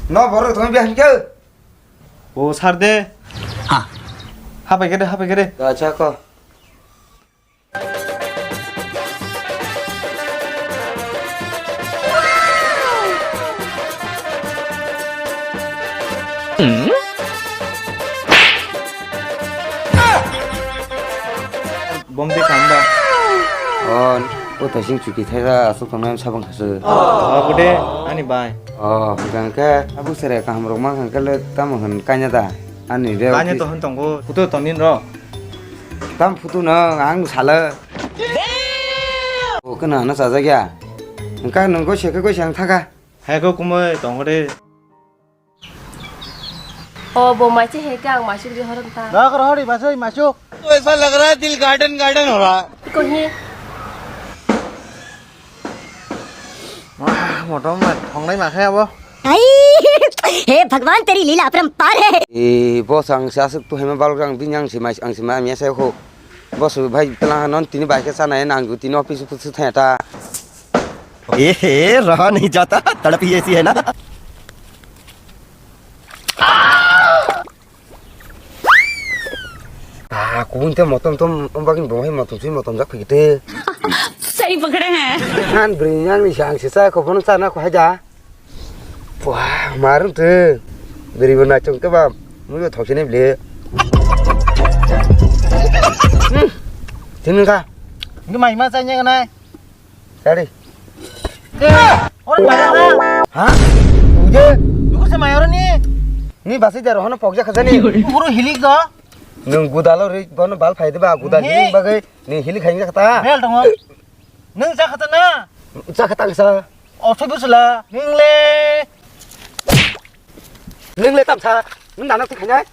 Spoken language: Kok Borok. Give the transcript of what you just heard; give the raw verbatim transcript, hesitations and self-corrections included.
No borok thongwi bihai khe. O sar de. Ha. Hapai khe de, hapai khe de. Acha ko. Bom de kamba. O, o taising chuki thaira asuk tongnai sabang khasu. O, bude ani bai. O, hwnkhe abuk sere kaham rok ma hwnkhe le tamo hwn kanya da. Ani de Kanya office to hwn tongo. Kuto tonin ro. Tam phutu no ang sala. O kena hana chajakya. Engka nungko seke koi sang thaka. Hai ko kumoi tongo de. O bo maiche heke ang masuk di horom ta. Dak rohori basoi masuk. तो ऐसा लग रहा है दिल garden garden हो रहा है। Ko hi? Wah, motom thongnai ma khe abo. Ai! He Bhagwan, teri leela aparamparr hai. E, boss, ang se aswk tuhaima balwk ang bini ang se mai, ang se mai mia sai kho. Boss, bhai, tla non tini bai khe chana nang tini office office thaya ta. ए हे, रहा नहीं जाता, तड़प ही ऐसी है ना। Ah, kubun te motom tom, om bagin bo hai motom sui motom jak phikite. Sari pakade hai. Han bri yang ni sang sisa ko bono chana ko haja. Wah, marun te. Bri bo na chong ke bam. Mu yo thok sini bli. Hmm. Sini ka. Ngi mai ma chanya nai. Sari. Ore maya na. Ha? Uje? Nuku se maya ore ni. Ni basi daro hono pokja khajani. Puro hilik do. Nung gudalo ri bono bal phai de ba gudal He. Hilik bagai ni hilik khain jakta. Bel tongo. Nung jakta na. Jakta sa. Oso busula. Nung le. Nung le tam sa. Nung dano ti khainai.